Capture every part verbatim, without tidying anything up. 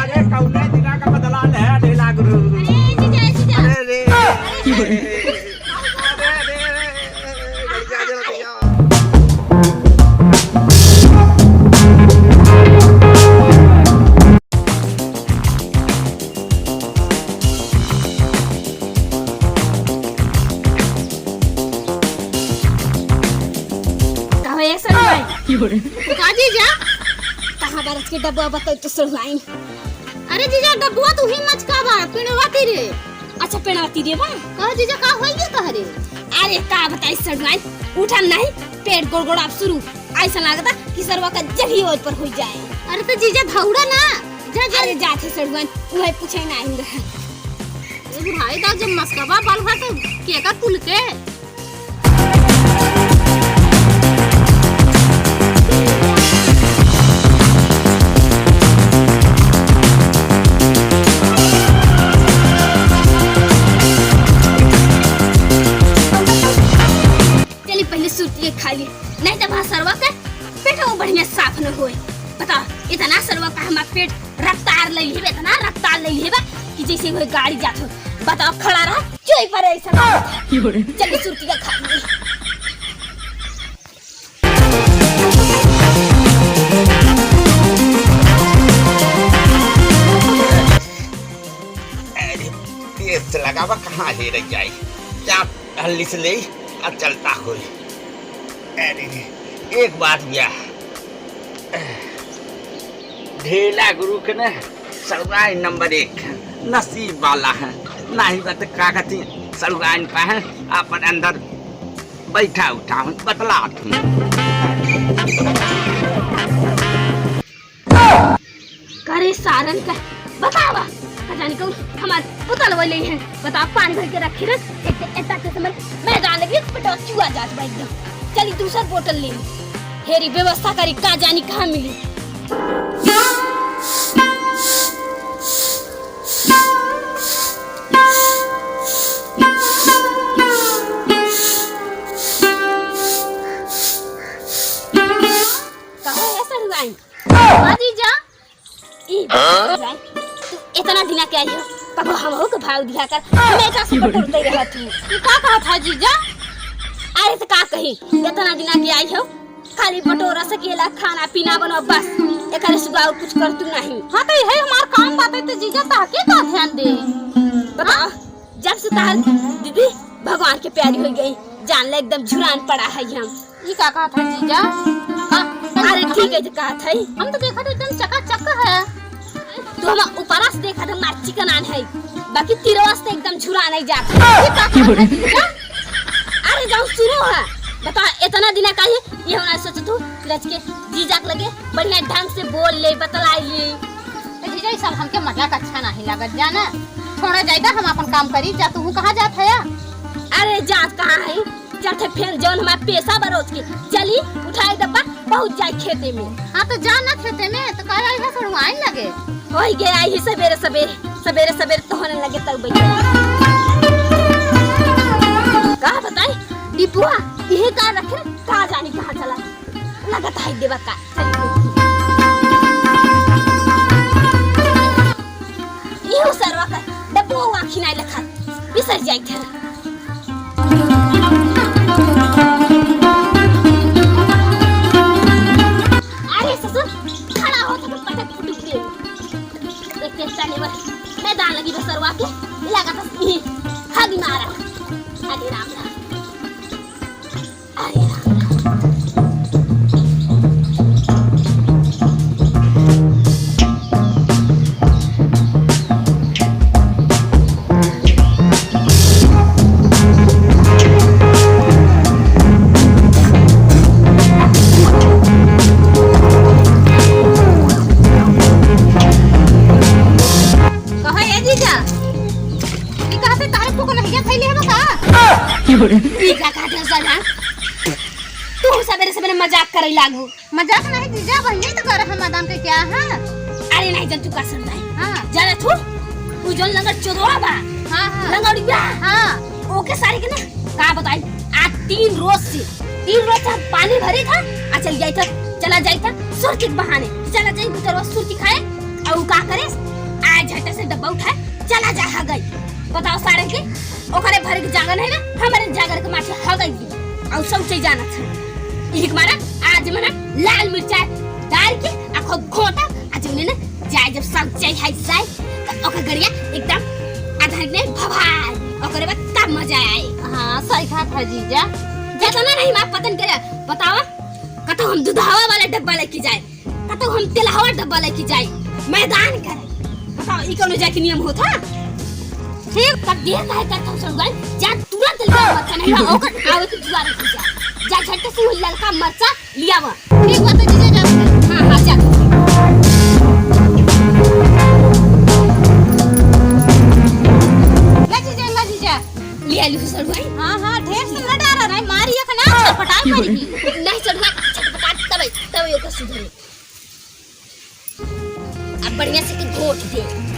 ए, कौने दिना का बदला ले, ढेला गुरु। अरे, जीजा, जीजा। अरे रे। अरे, अरे, अरे, अरे, अरे, अरे, गड़िया दे रखिया। का हो, ए सर भाई? का जीजा? कहाँ बरस के डब्बा बताओ तो सर भाई? अरे जीजा, डब्बुआ तू ही मचका बा, पेड़वा तीरे। अच्छा, पेड़वा तीरे बा? कहो जीजा, का होई गया तोहरे? अरे का बताई सड़ुआइन, उठम नहीं, पेट गोड़गोड़ाब शुरू। ऐसा लागता कि सरवा का जगही ओर पर होई जाए। अरे तो जीजा धौड़ा ना, जा, जा। अरे जात है सड़ुआइन, उहे पूछे ना आइन रहा। ए बुढ़ाई दा, जब मस्कबा बल भा तो केका कुल के? चली पहले सुरतिया खा ली, नहीं तो वहाँ सरवा का पेटवा बढ़िया साफ न होए। बताओ, इतना सरवा का हमार पेट रफ्तार ले लेबे, इतना रफ्तार ले लेबे कि जैसे कोई गाड़ी जात हो। बताओ, खड़ा रहा, चोई पर ऐसा। चली सुरतिया खा ली। अरे, तेज से लगावा, कहाँ ले रह जाए? जा, हल्ली से ले, आ चलता होई। अरे, एक बात भैया, ढेला गुरु के ना, सड़ुआइन नंबर एक है, नसीब वाला है, नहीं बा त का कहती, सड़ुआइन का है, अपन अंदर बैठा उठा हूँ, बतलात हूँ। करे सारन का, बतावा, का जानी कहूँ हमार बोतल वो ले हैं, बतावा, पानी भर के रखे रहे, एक, एक, एक, एक, मैदान लगी, पेटवा चुआ जात बा एकदम। चली दूसर बोतल ले ली। हेरी व्यवस्था करी, का जानी कहाँ मिली। कहो ए सड़ुआइन। हाँ जीजा। ई बात, तू इतना दिना के आई हो, कबो हमहू के भाव दिया कर, हमेशा से बटोरते रहत हूँ। तू का कहत है जीजा? अरे तो का कही, इतना दिना के आई हो, खाली बटोरा सकेला, खाना पीना बनो बस, एकरे सिवा और कुछ कर तू नहीं। हाँ तो यही हमार काम बाटे तो जीजा ताके का ध्यान दे। बताओ, जब से तार दीदी भगवान के प्यारी हो गई, जान ले एकदम झुरान पड़ा है हम। ई का कहत है जीजा? का? अरे ठीक है तो कहत है। हम तो देखत एकदम चकाचक है। तू हम ऊपरा से देखत है मार चिकनान है, बाकी तिरवा से एकदम झुरान है जात। ई का कहत है जीजा? अरे जाओ सुनो है, बता इतना दिना काहे ये होना सोच तू रच के जीजा के लगे बढ़िया ढंग से बोल ले, बतलाई ले। ए जीजा, ई सब हमके मजाक अच्छा नाही लागत, जाना। छोड़ा जाइदा, हम आपन काम करी जा, तू कहाँ जात हया? अरे जात कहाँ है, जात है फेर जौन हमार पेशा बा रोज के। चली, उठाई डब्बा, पहुँच जाए खेते में। हाँ तो जा ना खेते में, तो कहे आई है सड़ुआइन लगे। वही गए आई है सबेरे सबेरे, सबेरे सबेरे तोहन लगे तब बैठे। का बताई, डिपुआ, इहे का रखे, का जानी कहाँ चला। लगत है देवा का। इहो सरवा का डब्बो आँखी नाई लखा, बिसर जाई थे। अरे ससुर, खड़ा हो तो पटक फुटुक दे। एक एक जाने वर मैदान लगी बा सरवा के, लागत है ई हगी मारा। अरे राम राम। कहो ए जीजा, ई कहाँ से तारे फूको नहीं गया, खैले है का? की बोले? ई का कहत है सर, हाँ? तू सबेरे सबेरे मजाक करे लागू। मजाक नहीं जीजा, वही तो कर हम मैदान के क्या है? अरे नहीं जन तू का समझाई। हाँ। जाना तू, तू जौन लंगड़ चोदवा बा। हाँ, हाँ। लंगड़िया। हाँ। ओके सारे के ना, का बताई, आज तीन रोज से, तीन रोज से हम पानी भरे था, आ चल जाई था, चला जाई था, सुरती के बहाने, चला जाई बुतरवा सुरती खाए, और वो का करे, आ झट्टा से डब्बा उठाए, चला जा हगई। बताओ सारे के, ओकरे भरे के जांगर नहीं ना, हमरे जांगर के माथे हगई दी। और सब चीज जानत है। इही के मारा आज मना लाल मिर्चा डाल के आ खूब घोटा, आ जउने ना जाए जब सब चीज है जाए, तो ओकर गड़िया एकदम अधर में भभाए, ओकरे बाद तब मजा आए। हाँ, सही बात है जीजा। जितना नहीं माँ पतन करे, बतावा, कतो हम दुधावा वाला डब्बा लेके जाए, कतो हम तेलहवा डब्बा लेके जाई, मैदान करे। बताओ, ई कौनो जाके नियम होत ह? ठीक, तब देर काहे करत हौ सड़ुआइन? जा तुरंत लिया मरचा, नहीं बा, ओकर आवे के जुआर हो जा। जा झट से वो ललका मरचा लिया बा। ठीक बा, तो जीजा जा। हाँ, हाँ, जा। ना जीजा, ना जीजा। लिया लू सड़ुआइन। हाँ, हाँ, ढेर से ना डारा, नहीं मारी एक ना, छटपटाई मारी। नहीं सड़ुआइन, छटपटा तबे, तबे ओकर सुधरे। अब बढ़िया से के घोट दे।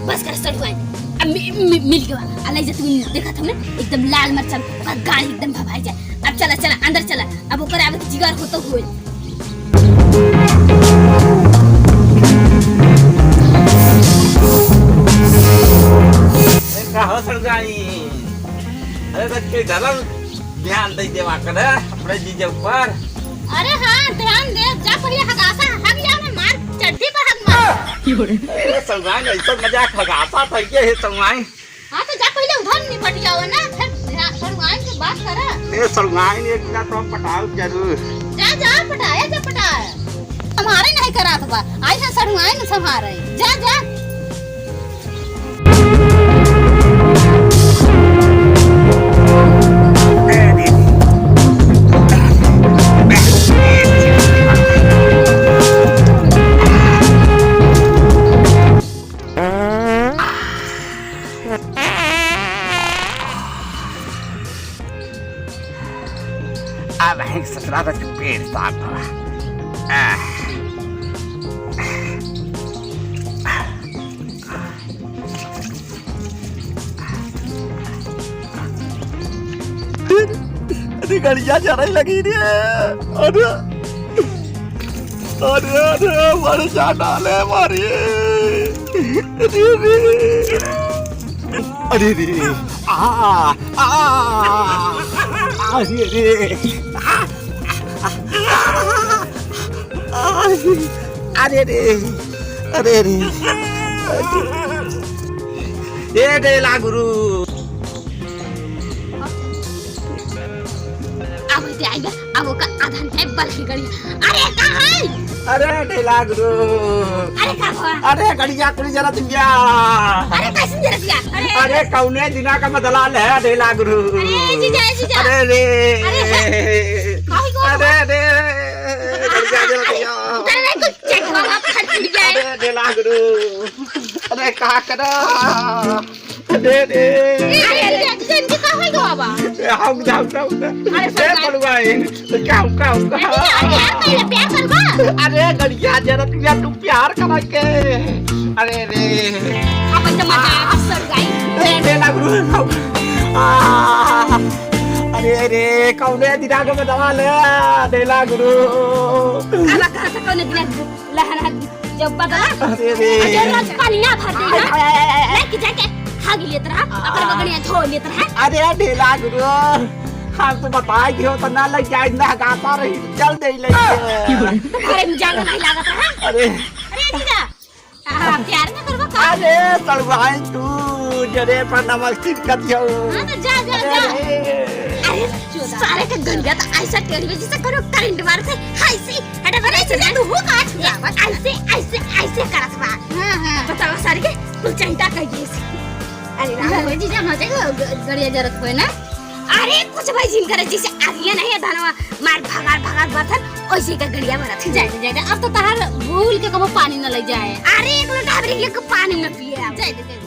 बस कर सड़ुआइन। अब मि-, मि-, मिल गवा। अलाई जब तुम देखत हो ना, एकदम लाल मरचा, ओकर गाड़ी एकदम भभाई जाए। अब चला, चला, अंदर चला। अब ओकर आवे के जिगर होतो हुए। ए, का हो सड़ुआइन? अरे, तो के गलत ध्यान दे देवा कर अपने जीजे ऊपर। अरे हाँ, ध्यान दे, जा पहिले हगासा हग जा, मैं मार चड्ढी पर हग मार। ए, सड़ुआइन, ऐसा मजाक हगासा था ये है सड़ुआइन। हाँ, तो जा पहिले उधर निपट जाओ ना, फिर ध्यान, सड़ुआइन से बात करा। ए, सड़ुआइन एक मिनट तो पटाओ जरूर। जा, जा, पटाया, जा पटाया। हमारे नहीं करात बा, आई है सड़ुआइन संभारे। जा, जा। अब है ससुरा का पेट साफ हुआ। आह। अरे गड़िया जरे लगी रे। अरे, अरे, अरे, मर जा डाले मारे। अरे रे, अरे रे, आ, आ, अरे रे, आ, आ, आ, अरे रे, अरे रे, अरे। ए ढेला गुरु। अब ते आइबे, अब ओका आधन पे बल की गड़ी। अरे, का है? अरे, ढेला गुरु। अरे, का हुआ? अरे, गड़िया कुड़ी जरा तुम जा। अरे, कैसे जरा दिया? अरे। अरे, कौने दिना का बदला ले, ढेला गुरु। अरे, जीजा, जीजा। अरे रे। अरे, हे। काहे को? अरे रे। गड़िया जरा तुम जा। अरे, कुछ चेक वाला फट गया है। अरे, ढेला गुरु। अरे, का करा? अरे रे। अरे, अरे, अरे, इनके का होई गो बाबा? ए, हम जाऊ, जाऊ, जाऊ। अरे, ए, सर, पलवाइन, जाऊ, जाऊ, जाऊ। अरे, अरे, यार, पहले प्यार करबा। अरे, गड़िया, जरा तू यार, तू प्यार करा के। अरे रे। अपन तो मजा आ, सर, जाई। ए, ढेला गुरु। आ, अरे रे, कौने दिना के बदला ले, ढेला गुरु। आला कहाँ से कौने दिना लहरा जब बदला। अरे रे। अरे रोज पनिया भर दे ना। आय, आय, आय, आय, आय। लेके जाके हग लेत रहा, ओकर बगनिया धो लेत रहा। अरे ढेला गुरु, हम तो बताए कि हो तो ना लग जाए, ना हगाता रही, चल दे ले। तो घरे में जाना नहीं लागत रहा। अरे। अरे जीजा, आ, प्यार ना करबा का? अरे सड़ुआइन तू, जरे पर नमक छिड़कत हो। हाँ तो जा, जा, अरे जा। रे। अरे सारे के गलिया तो ऐसा टेढ़ में जैसे करो करंट मार से, हाय से। अरे बड़े जीजा, तू हो का छुआ? ऐसे, ऐसे, ऐसे करत बा। हाँ, हाँ। बतावा सारे के, तू चहिता कहिए से। अरे राम हो जीजा, मजे को ग-, गड़िया जरत होए ना? अरे कुछ भाई जिन करे, जैसे आगिया नहीं है धनवा, मार भगार भगार बरथन, ओइसे का गड़िया बरत। जाए दे, जाए दे, अब तो तहार भूल के कबो पानी न ले जाए। अरे एक लोटा हमरे लिए को पानी न पिए आप। जाए दे, जाए दे।